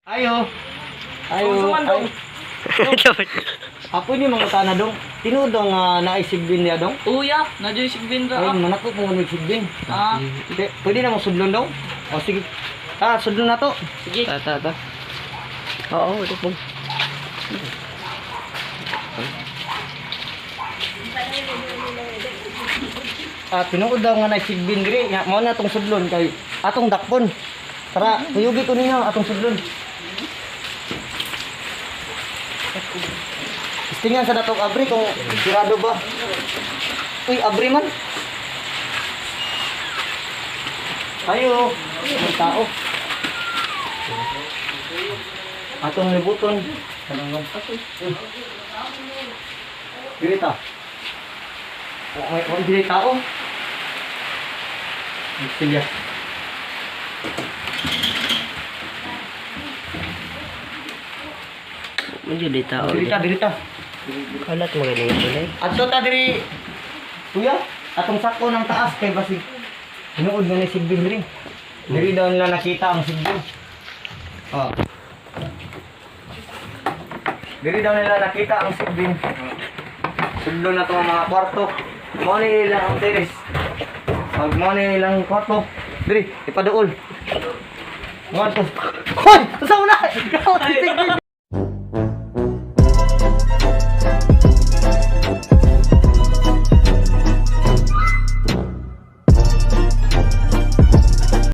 Ayo. Ayo. Ay. Ako ni mga tana dong. Tinuod nga naay sigbin niya dong. Uya, na dyan sigbin Ay, ra. manako kung may sigbin. Ah, Pwede na mo sudlon daw. O sige. Ah, sudlon na to. Sige. Ta ta ta. Oo, ito po. Ah, tinuod daw nga naay sigbin diri. Nga mao na tong sudlon kay atong dakpon. Tara, kuyugi ko ninyo atong sudlon. Istingan sa datong abri kung sirado ba. Uy, abri man. Ayo, may tao. Atong libuton. Diri ta. May diri tao. Silya. Medyo di tao. Diri ta, diri ta. Kalat mo galing ito eh. Adto ta diri. Kuya, atong sako ng taas kay basig. Hinuod nga ni sigbin diri. Diri daw nila nakita ang sigbin. Oh. Diri daw nila nakita ang sigbin. Sudlo na to ang mga kwarto. Mao ni ilang ang teres. Pag mao ni ilang kwarto, diri ipaduol. Mga to. Hoy, sa una. Ikaw, sigbin.